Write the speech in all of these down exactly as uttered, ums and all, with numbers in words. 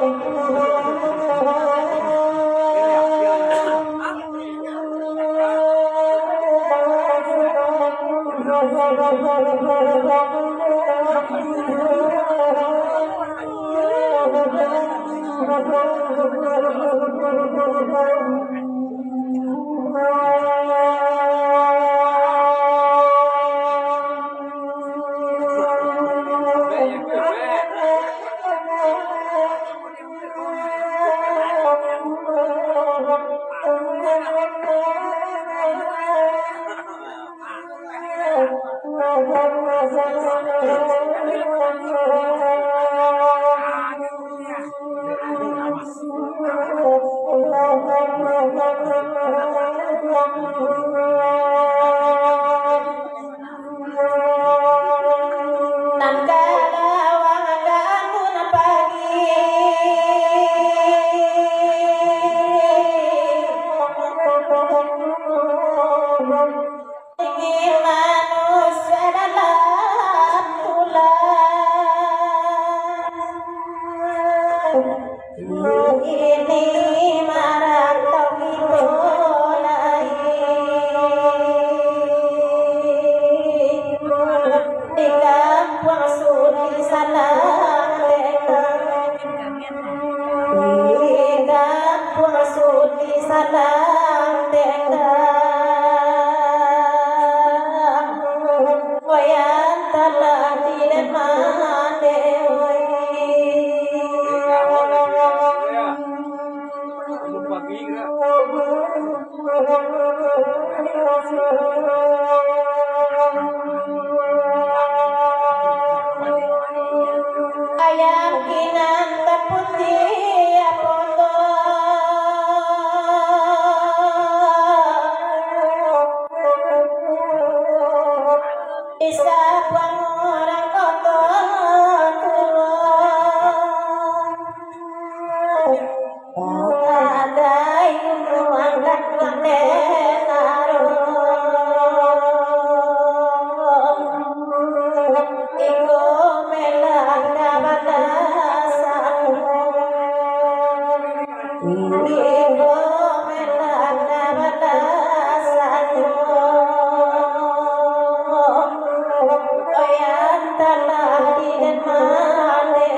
Nan ka lawang bangun pagi, ingin manusia dalam tulang. Kini marantau kito lai, di kampuang Suti Salang Tengah, di kampuang Suti Salang Tengah. Wayan talah di den mande, oi. Ayam kinan taputiah potong. Di sabuang urang koto tuo, bagai gunung angkat manaro. Iko melah ka batasan, iko melah ka batasan, oyan talah di den mande.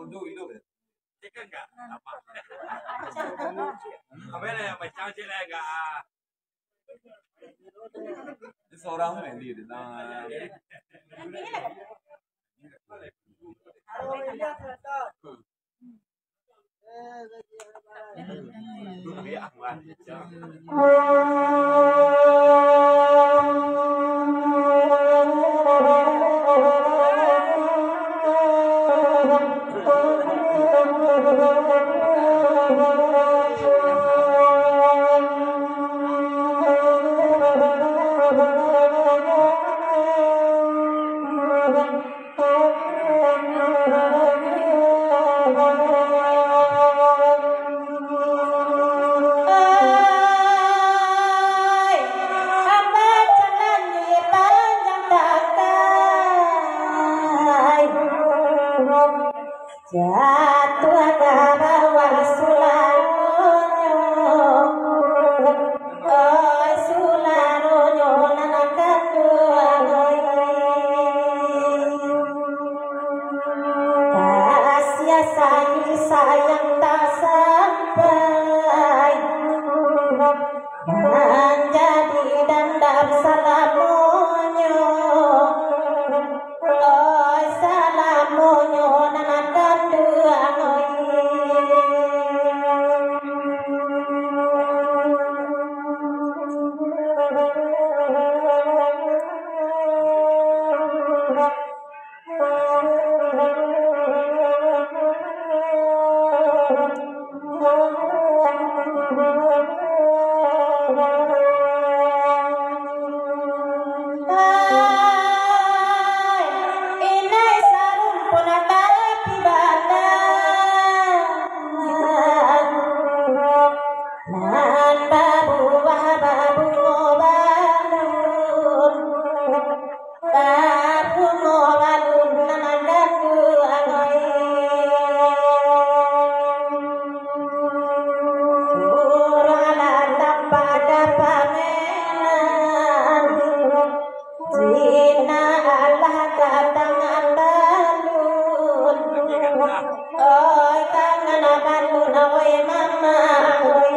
Dulu, dulu. Cek enggak? Apa? Apa yang macam cek lah enggak? Ini seorang tu yang dia, dia. Ai, hamba calon di panjang tangkai. Jatuah ka bawah sulanonyo. Oi, sulanonyo nan kanduang, oi. Kasih sayang, sayang tak sampai, manjadi dandam salamonyo. Oi, salamonyo nan kanduang, oi. Ai, inai sarumpun tapi bana, nan babuah babungo balun. Babungo balun nan kanduang, oi. Urang alam pada pamenan, zina alah ka tangan balun. Oi, tangan balun, oi, mama, oi.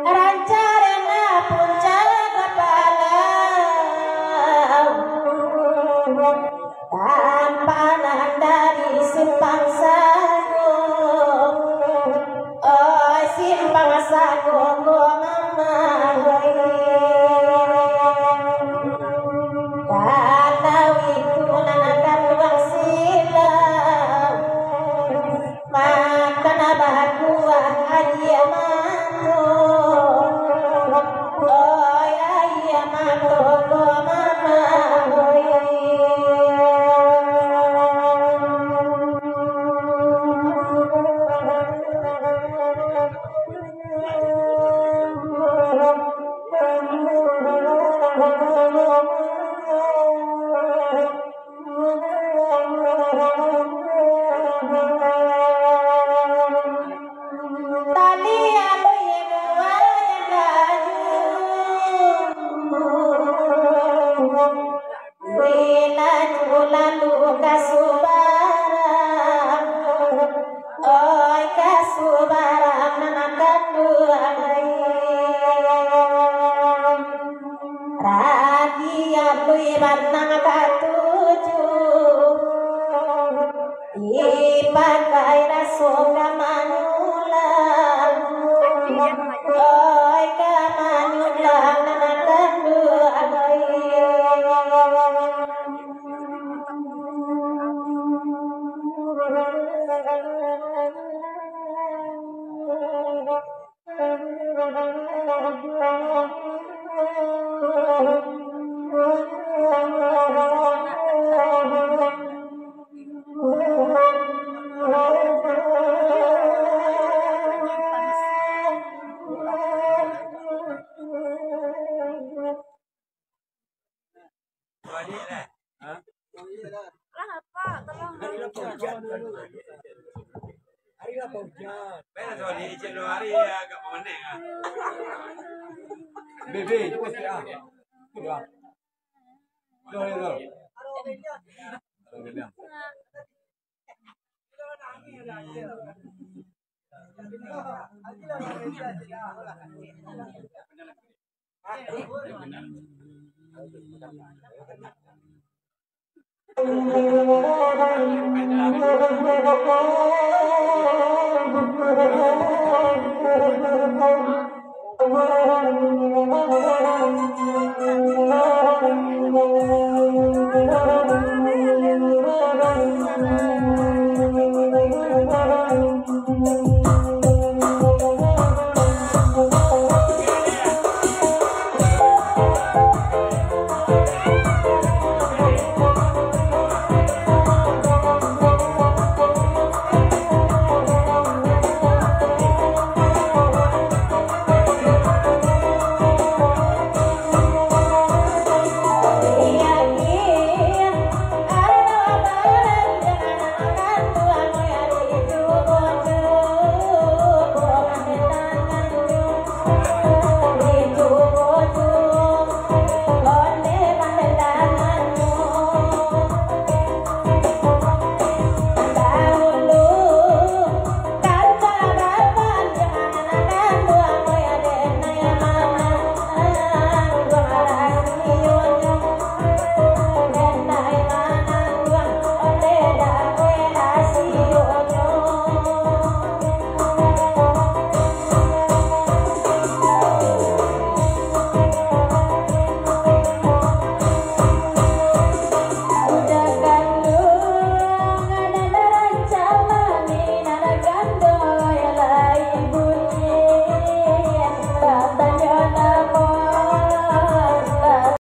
Rancarana puncak Palau, tampanan dari Simpang Sago. Oi, Simpang Sago ko mama, oi. Kalau itu nan kanduang silau, makan bakuah aia mato. Oi, aia mato ko mama, oi. Tali alui buah kayu. Bilaju lalu ka subarang, oi, ka subarang nan kanduang, oi. Ragi alui banang katuju, dipakai raso ka manyulang, oi, ka manyulang nan kanduang, oi. Lah, Pak, tolong. Hari lah, Pak, hujan. Hari lah, Pak, hujan. Baiklah, soal ni, cek dua hari, ya, agak pamanek, ah. Bebe, cukup sikit, ah. Cukup, ah. Dah, dah, dah. Dah, dah, dah.